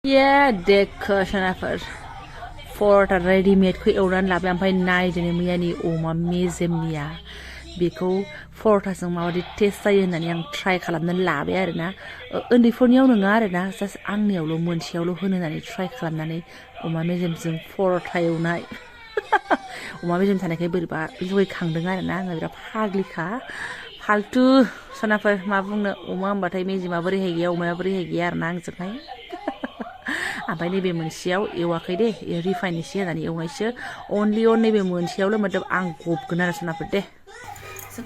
ये देखो सोनाफोर फरटा रेडिमेडखौ एवनानै लाबाय ओमफ्राय नायदोनो मैयानि अमा मेजेमनिया बेखौ फरटाजों माबायदि टेस्ट जायो होननानै आं ट्राइ खालामनानै लाबाय आरोना उन्दैफोरनियाव नङा आरोना जास्ट आंनियावल' मोनसेयावल' होनो होननानै ट्राइ खालामनानै अमा मेजेमजों फरटा एवनाय अमा मेजेम थानायखाय बोरैबा लुगैखांदों आरोना आङो बिराद फाग्लिखा फाल्तु सोनाफोर मा बुंनो अमा होनबाथाय मेजेमा बोरैहाय गैया अमाया बोरैहाय गैया आरोना आंजोंहाय ओमफ्राय नैबे मोनसेयाव एवाखै दे रिफाइन एसे होनानै एवनायसो अनलि नैबे मोनसेयावल' मतलब आं गबगोन आरो सोनाफोर दे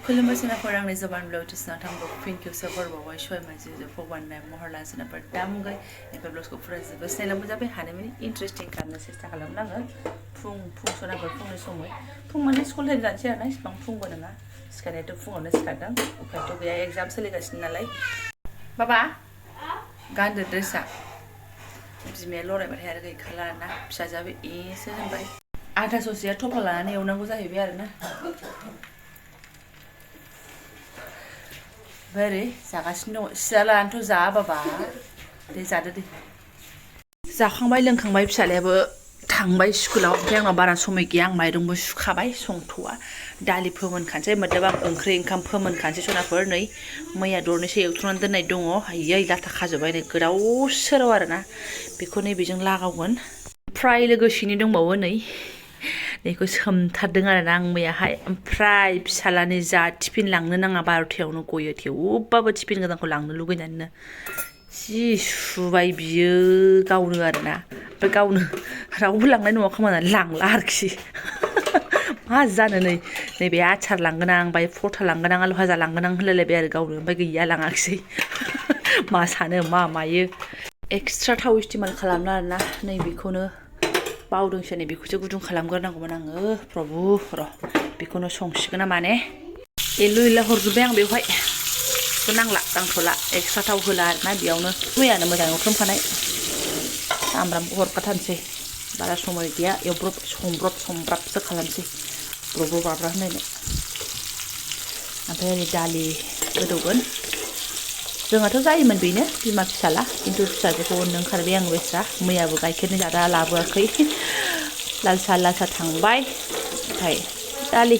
खुलुमबाय सोनाफोर आंनि जबानब्लग टिसना थांगौ फिनकिउसो बरबावबाय सय मानसि भगवान महरला सोनाफोर दामुगाय एमफ्राय ब्लगखौ फुरा जोबो सिनायलांबो जाबाय हानायमानि इन्टारेस्टिं खालामनो सेस्था खालामनो आङो फुं सोनाफोर फुंनि समय फुं माने स्कुल टाइम जानोसै आरोना इसिबां फुंबो नङा सिखारनायाथ' फुङावनो सिखारदों उफायथ' गैया एग्जाम सोलिगासिनो नालाय बाबा गानदो ड्रेसा बिमाया लरायबाथाय आरो गैखाला आरोना फिसाजोआबो एसो होनबाय आधा ससेया थफ्ला लानानै एवनांगौ जाहैबाय आरोना बोरै जागासिनो दङ सिया लानानैथ' जा बाबा दे जादो दे जाखांबाय लोंखांबाय फिसालायाबो थांबाय स्कुलाव ओमफ्राय आंनाव बारा समय गैया आं माइरंबो सुखाबाय संथ'वा दालि फोमोनखानोसै मतलब आं ओंख्रि ओंखाम फोमोनखानोसै सनाफोर नै मैया दरनैसो एवथ्र'नानै दोननाय दङ आयै लाथा खाजोब्बाय नै गोदाव सोराव आरोना बेखौ नैबेजों लागावगोन फ्राय लोगोसेनो दंबावो नै बेखौ सोमथारदों आरोना आं मैयाहाय ओमफ्राय फिसालानि जा टिफिन लांनो नाङा 12थायावनो गयो थेवबाबो टिफिन गोदानखौ लांनो लुगैनानैनो जि सुबाय बियो गावनो आरोना ओमफ्राय गावनो रावबो लांनाय नङा खोमा लांला आरोखि मा जानो नैबे आचार लांगोन आं ओमफ्राय फरटा लांगोन आं आलु भाजा लांगोन आं होनलायलायबाय आरो गावनो ओमफ्राय गैया लाङाखिसै मा सानो मा मायो एक्सट्रा थाव इस्तेमाल खालामला आरोना नैबेखौनो बावदोंसो नै बेखौसो गुदुं खालामग्रोनांगौमोन आङो प्रभु र' बेखौनो संसिगोन ना माने एलु एला हरजोब्बाय आं बेवहाय बेखौ नांला दांथ'ला एक्सट्रा थाव होला आरोना बेयावनो मैयानो मोजाङै एवफ्रामखानाय सामब्रामखौ हरखाथारनोसै बारा समय गैया एवब्रब संब्राबसो खालामसै ब्रब्र बाब्रा होननानै ओमफ्राय ओरै दालि गोदौगोन जोंहाथ' जायोमोन बेनो बिमा फिसाला खिन्थु फिसाजोखौ अननो ओंखारबाय आं बेस्रा मैयाबो गाइखेरनि जादा लाबोआखै लाल साहा थांबाय ओमफ्राय दालि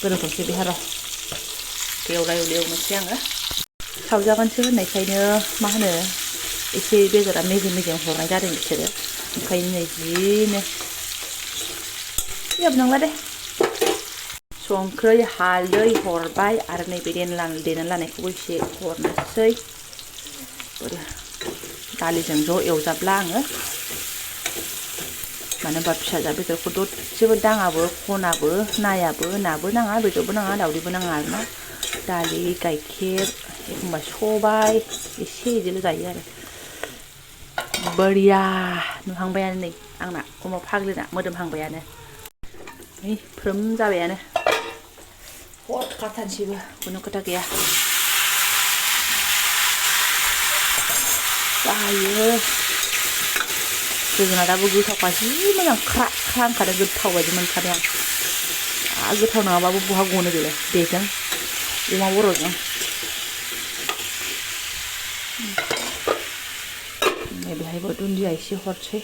गोदौथोंसै बेहा र' एवनोसै आङो सावजागोनसो होननायखायनो मा होनो एसे बेदरा मेजेम हरनाय जादों बिसोरो ओंखायनो नै जिनो जेबो दे संख्रै हालदै हरबाय आरो नैबे देनानै लानायखौबो एसे हरनोसै दालिजों ज' एवजाब्ला आङो मानो होनबा फिसाजा बेदरखौ दसेबो दाङाबो खनाबो नायाबो नाबो नाङा बेदरबो नाङा दावदैबो नाङा आरोना दालि गाइखेर एखमबा सबाय एसे इदिल' जायो आरो बरिया नुहांबायानो नै आंना अमा फाग्लिना मोदोमहांबायानो नै फ्रोम जाबायानो हरखाथारनोसैबो खुनु खोथा गैया जायो जोगोनाराबो गोथावखा जि मोजां ख्रा ख्रा ओंखारदों गोथाव बायदि मोनखादों आं गोथाव नङाबाबो बहा गनो बेलाय बेजों अमा बर'जों बेहायबो दुन्दिया एसे हरसै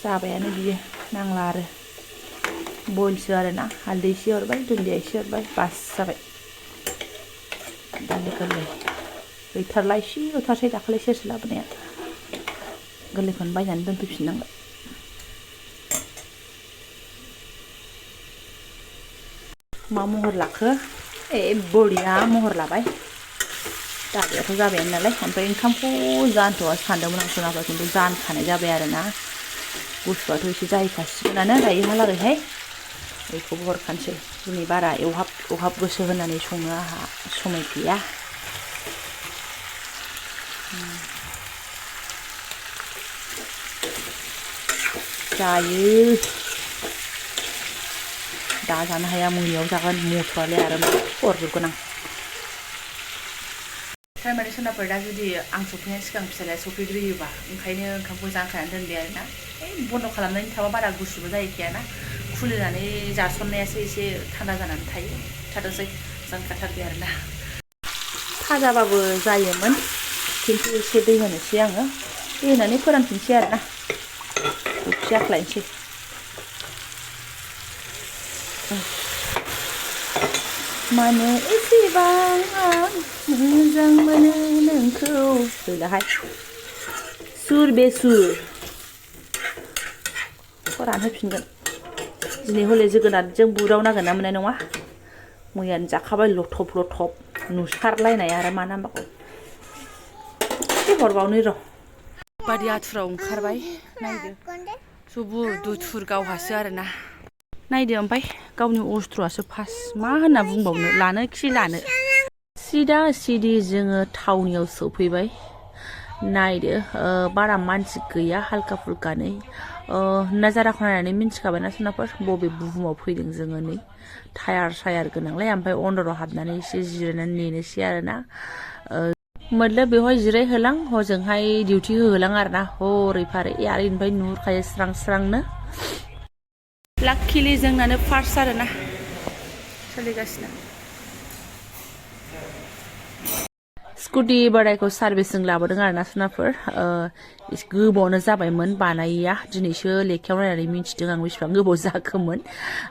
जाबायानो बियो नांला आरो बइलसो आरोना हालदै एसे हरबाय दुन्दिया एसे हरबाय बास जाबाय दालि गोरलै गैथारला एसे होथारसै दाखालि सेरसे लाबोनाया गोरलैखौनो बायनानै दोनफैफिननांगोन मा महर लाखो बरिया महर लाबाय दालियाथ' जाबायानो नालाय ओमफ्राय ओंखामखौ जानथ'आ सानदोंमोन आं सोनाबा खिन्थु जानखानाय जाबाय आरोना गुसुआथ' एसे जाहैखासिगोनानो दायोहालागैहाय बेखौबो हरखानोसै दिनै बारा एवहाब गोसो होनानै संनो आंहा समय गैया जायो दा जानो हाया मोनायाव जागोन मथ'आलाय आरो हरजोबगोन आं टाइमारि सोनाफोर दा जुदि आं सफैनायनि सिगां फिसालाया सफैग्रोयोबा ओंखायनो ओंखामखौ जानखानानै दोनबाय आरोना बन्द' खालामनायनि थाबा बारा गुसुबो जाहैखायाना खुलिनानै जासननायासो एसे थान्दा जानानै थायो थाथोंसै जानखाथारबाय आरोना फाजाबाबो जायोमोन खिन्थु एसे दै होनोसै आङो दै होनानै फोरानफिनसै आरोना दसे आख्लायनोसै मानो एसेबां आं मोजां मोनो नोंखौ गैलाहाय सुर बेसुर रानहोफिनगोन दिनै हले जोगोनारजों बुदावनांगोन ना मोननाय नङा मैयानो जाखाबाय लथब लथब नुसारलायनाय आरो मा नांबावगौ एसे हरबावनो र' बादि आथुराव ओंखारबाय नायदो जुबुर दुथुर गावहासो आरोना नायदो ओमफ्राय गावनि अस्त्रआसो फास मा होनना बुंबावनो लानो खि लानो सिदा सिदि जोङो थावनियाव सफैबाय नायदो बारा मानसि गैया हाल्का फुल्कानै नाजाराखौ नायनानै मिन्थिखाबायना सोनाफोर बबे बुहुमाव फैदों जोङो नै टायार सायार गोनांलाय ओमफ्राय अन्डराव हाबनानै एसे जिरायनानै नेनोसै आरोना मतलब बेवहाय जिरायहोलां हजोंहाय डिउटि होहोलां आरोना हरै फारै आरो इनिफ्राय नुहुरखायो स्रां स्रांनो लाकिलि जोंनानो फार्स्ट आरोना सोलिगासिनो स्कुटि बोरायखौ सार्भिसिं लाबोदों आरोना सोनाफोर गोबावनो जाबायमोन बानायैया दिनैसो लेखायाव नायनानै मिन्थिदों आं बेसेबां गोबाव जाखोमोन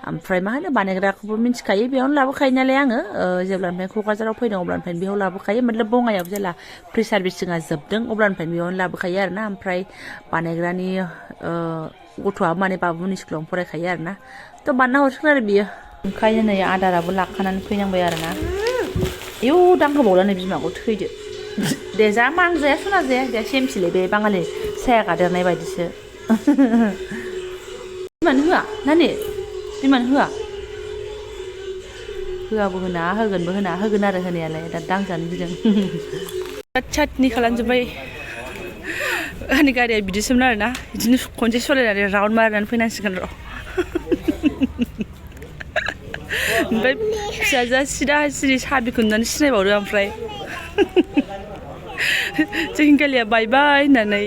ओमफ्राय मा होनो बानायग्राखौबो मिन्थिखायो बेयावनो लाबोखायो नालाय आङो जेब्लानिफ्राय क'क्राझाराव फैदों अब्लानिफ्राय बेयाव लाबोखायो मतलब बङाइयाव जेला फ्रि सार्भिसिंआ जोबदों अब्लानिफ्राय बेयावनो लाबोखायो आरोना ओमफ्राय बानायग्रानि गथ'आ माने बाबुनि स्कुलावनो फरायखायो आरोना थ' बानायना हरसिगोन आरो बियो ओंखायनो नै आदाराबो लाखानानै फैनांबाय आरोना आयौ दांहोबावला नै बिमाखौ थैदो दे जा मांजाया सना जाया दे सेमसिलै बे बाङालि साया गादेरनाय बायदिसो बिमानो होआ नानि बिमानो होआ होआबो होना होगोनबो होना होगोन आरो होनायालाय दा दांजानो गिदों चाटनि खालामजोब्बाय आंनि गारिया बिदिसोमोन आरोना बिदिनो खनसे सालायनानै राउन्ड मारिनानै फैनांसिगोन र' ओमफ्राय फिसाजोआ सिदा सिरि साबिखौ नुनानै सिनायबावदो ओमफ्राय जोंनि गालिया बायबाय होननानै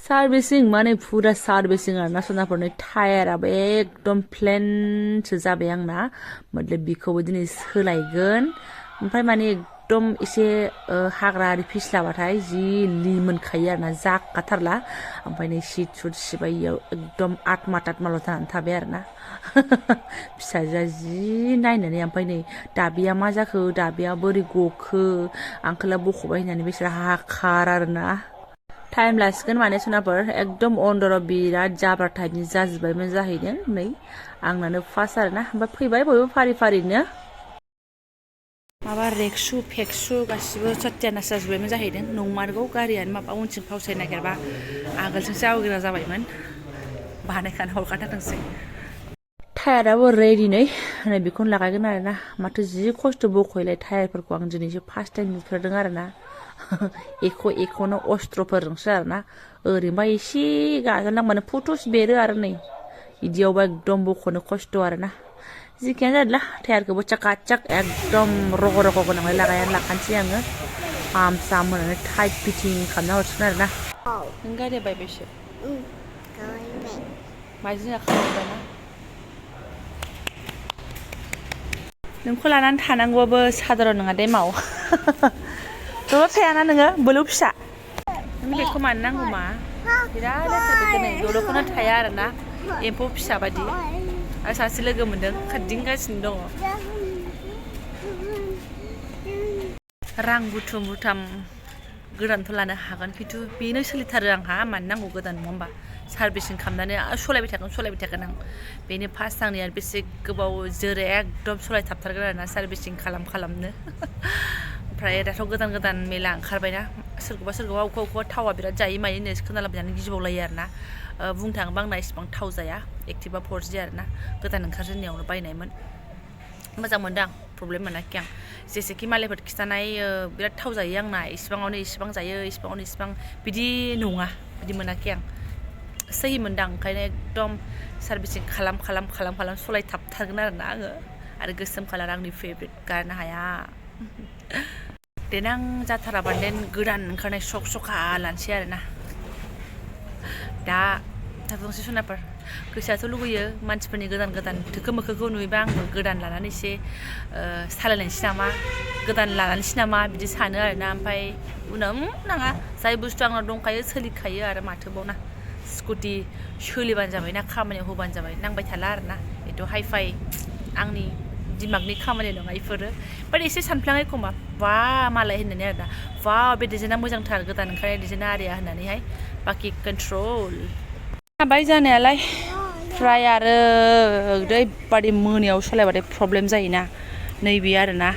सार्भिसिं माने फुरा सार्भिसिं आरोना सोनाफोरनि टायाराबो एकदम प्लेनसो जाबाय आंना मतलब बिखौबो दिनै सोलायगोन ओमफ्राय माने एकदम एसे हाग्रा आरि फिस्लाबाथाय जि लिमोनखायो आरोना जाखाथारला ओमफ्राय नै सिट सुट सिबाययाव एकदम आत्मा तात्माल' जानानै थाबाय आरोना फिसाजोआ जि नायनानै ओमफ्राय नै दाबिया मा जाखो दाबिया बोरै गखो आंखोला बख'बाय होननानै बिसोर हाखार आरोना टाइम लासिगोन माने सोनाफोर एकदम अन्डराव बिराद जाब्रा टाइपनि जाजोब्बायमोन जाहैदों नै आंनानो फार्स्ट आरोना ओमफ्राय फैबाय बयबो फारि फारिनो माबा रेक्सु फेक्सु गासिबो सत्यानास जाजोब्बायमोन जाहैदों नंमारगौ गारियानो माबा उनथिं फावसायनो नागिरबा आगोलजोंसो आवगायग्रा जाबायमोन बानायखाना हरखाथारदोंसै टायाराबो रेडि नै बेखौनो लागायगोन आरोना माथो जि खस्थ' बख'यलाय टायारफोरखौ आं दिनैसो फार्स्ट टाइम नुफेरदों आरोना एख'नो अस्त्रफोरजोंसो आरोना ओरैनोबा एसे गाजोनलांबानो फुथुस बेरो आरो नै बिदियावबा एकदम बख'नो खस्थ' आरोना जिखियानो जादोंला टायारखौबो चाकाचाक एकदम रग' रग' गोनांलाय लागायनानै लाखानोसै आङो पाम साम होनानै टाइट फिटिं खालामना हरसिगोन आरोना नों गारिया बायबायसो माजों जाखांबायना नोंखौ लानानै थानांगौआबो साधारन नङा दे माव दल' थायाना नोङो बोलौ फिसा नों बेखौ मानो नांगौ मा बिराद लेथ्रा नै दल'खौनो थाया आरोना एम्फौ फिसा बादि आरो सासे लोगो मोनदों खारदिंगासिनो दङ रां बुथुम बुथाम गोदानथ' लानो हागोन खिन्थु बेनो सोलिथारो आंहा मानो नांगौ गोदान नङा होमबा सार्भिसिं खालामनानै सलायबाय थागोन आं बेनो फार्स्ट आंनिया बेसे गोबाव जोरो एकदम सलायथाबथारगोन आरोना सार्भिसिं खालामनो ओमफ्राय दाथ' गोदान गोदान मेला ओंखारबायना सोरखौबा अबेखौबा थावा बिराद जायो मायो होननानै खोनालाबायनानै गिबावलायो आरोना बुंनो थाङोबा आंना इसेबां थाव जाया एक्टिभा 4G आरोना गोदान ओंखारजेननायावनो बायनायमोन मोजां मोनदों आं प्रब्लेम मोनाखै आं जेसेखि मालायफोर खिथानाय बिराद थाव जायो आंना इसिबाङावनो इसिबां जायो इसिबाङावनो इसिबां बिदि नङा बिदि मोनाखै आं सही मोनदां ओंखायनो एकदम सार्भिसिं खालाम सलायथाबथारगोन आरोना आङो आरो गोसोम कालार आंनि फेभरेट गारनो हाया देनां जाथाराबा देन गोदान ओंखारनाय सखा लानोसै आरोना दा थाथोंसै सनाफोर गोसोआथ' लुगैयो मानसिफोरनि गोदान गोदान थोखो मोखोखौ नुयोबा आंबो गोदान लानानै एसे सालायलायनोसै नामा गोदान लानानैसै नामा बिदि सानो आरोना ओमफ्राय उनाव नाङा जाय बुस्थु आंनाव दंखायो सोलिखायो आरो माथोबावना स्कुटि सोलिबानो जाबाय ना खामानियाव होबानो जाबाय नांबाय थाला आरोना एथ' हाइफाइ आंनि दिमागनि खामानि नङा इफोरो बाट एसे सानफ्लाङो एखमबा बा मालाय होननानै आरोना बा बे डिजाइना मोजांथार गोदान ओंखारनाय डिजाइना आरिया होननानैहाय बाखि कन्ट्रल जाबाय जानायालाय फ्राय आरो ओरैबादि मोनायाव सालायबाथाय प्रब्लेम जायोना नैबे आरोना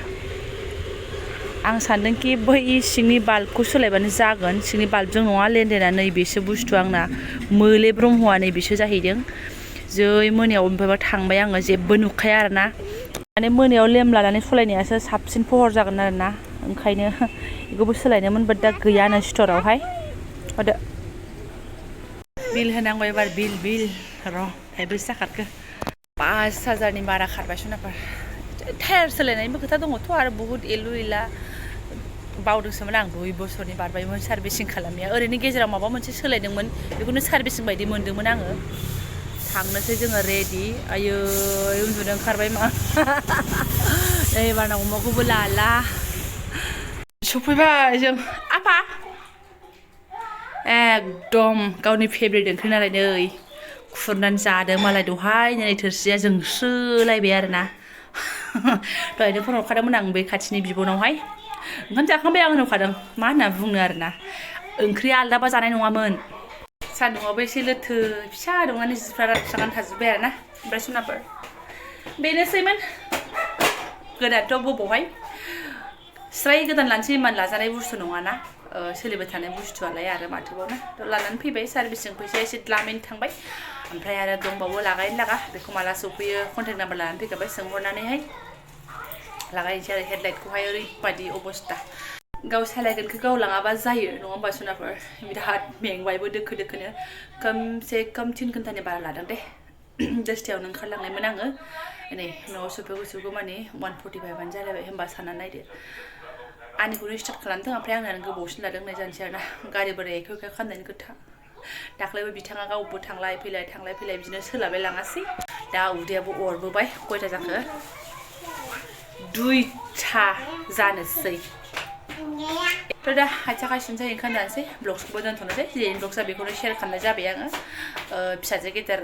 आं सानदोंखि बै सिंनि बाल्बखौ सोलायबानो जागोन सिंनि बाल्बजों नङा लेनदेना नैबेसो बुस्थु आंना मोले ब्रह्मआ नैबेसो जाहैदों जै मोनायाव ओमफ्रायबा थांबाय आङो जेबो नुखाया आरोना माने मोनायाव लेम लानानै सालायनायासो साबसिन फहर जागोन आरोना ओंखायनो बेखौबो सोलायनोमोन बाट दा गैयानो स्ट'रावहाय हरदो बिल होनांगौ एबार बिल र' थाइब्रैसो जाखारखो 5,000नि बारा खारबाय सनाफोर टायार सोलायनायनिबो खोथा दङथ' आरो बुहुत एलु एला बावदोंसोमोन आं 2 बोसोरनि बारबायमोन सार्भिसिं खालामनाया ओरैनो गेजेराव माबा मोनसे सोलायदोंमोन बेखौनो सार्भिसिं बायदि मोन्दोंमोन आङो थांनोसै जोङो रेडि आयै उन्दुनो ओंखारबाय मा एबारना अमाखौबो लाला सफैबाय जों आफा एकदम गावनि फेभरेट ओंख्रि नालाय नै खुरनानै जादों मालाय दहाय नै थोरसिया जोंस्रोलायबाय आरोना दहायनो फन हरखादोंमोन आं बे खाथिनि बिब'नावहाय ओंखाम जाखांबाय आं होनहरखादों मा होनना बुंनो आरोना ओंख्रिया आलदाबा जानाय नङामोन सान्दुंआबो एसे लोथो फिसा दंनानै जिफ्रा रानस्रानानै थाजोब्बाय आरोना ओमफ्राय सनाफोर बेनोसैमोन गोदानथ' बबावहाय स्राय गोदान लानोसै इमान लाजानाय बुस्थु नङाना सोलिबाय थानाय बुस्थुआलाय आरो माथोबावना लानानै फैबाय सार्भिसिं फैसाया एसे द्लामैनो थांबाय ओमफ्राय आरो दंबावो लागायनो लागा बेखौ माला सफैयो कन्टेक्ट नाम्बार लानानै फैखाबाय सोंहरनानैहाय लागायनोसै आरो हेडलाइटखौहाय ओरैबायदि अबस्था गाव सालायगोनखौ गाव लाङाबा जायो नङा होमबा सनाफोर बिराद मेंबायबो दोखो दोखोनो खमसे खम 3 घन्टानि बारा लादों दे 10टायावनो ओंखारलांनायमोन आङो नै न'आव सफैगौ माने 1:45 जालायबाय होमबा सानना नायदो आंनिखौनो स्टार्ट खालामदों ओमफ्राय आंनानो गोबावसिन लादों होननाय जानोसै आरोना गारि बोराय एखे खालामनायनि खोथा दाख्लैबो बिथाङा गावबो थांलाय फैलाय बिदिनो सोलाबाय लाङासै दा उदैयाबो अरबोबाय खयथा जाखो 2टा जानोसै थ' दा आथिं आखाइसिनसै ओंखाम जानोसै ब्लग्सखौबो दोनथ'नोसै जेरैनो ब्लग्सआ बेखौनो शेयार खालामनाय जाबाय आङो फिसाजो गेदेर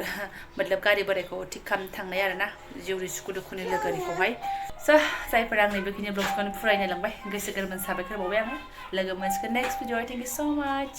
मतलब गारि बोरायखौ थिग खालामनो थांनाय आरोना जिउरि सुखु दुखुनि लोगोरिखौहाय स' जायफोरा आंनि बेखिनि ब्लग्सखौनो फरायनो लांबाय गोसो गोरबोनि साबायखर बावबाय आङो लोगो मोनसिगोन नेक्स्ट भिडिअ थेंक इउ स' माच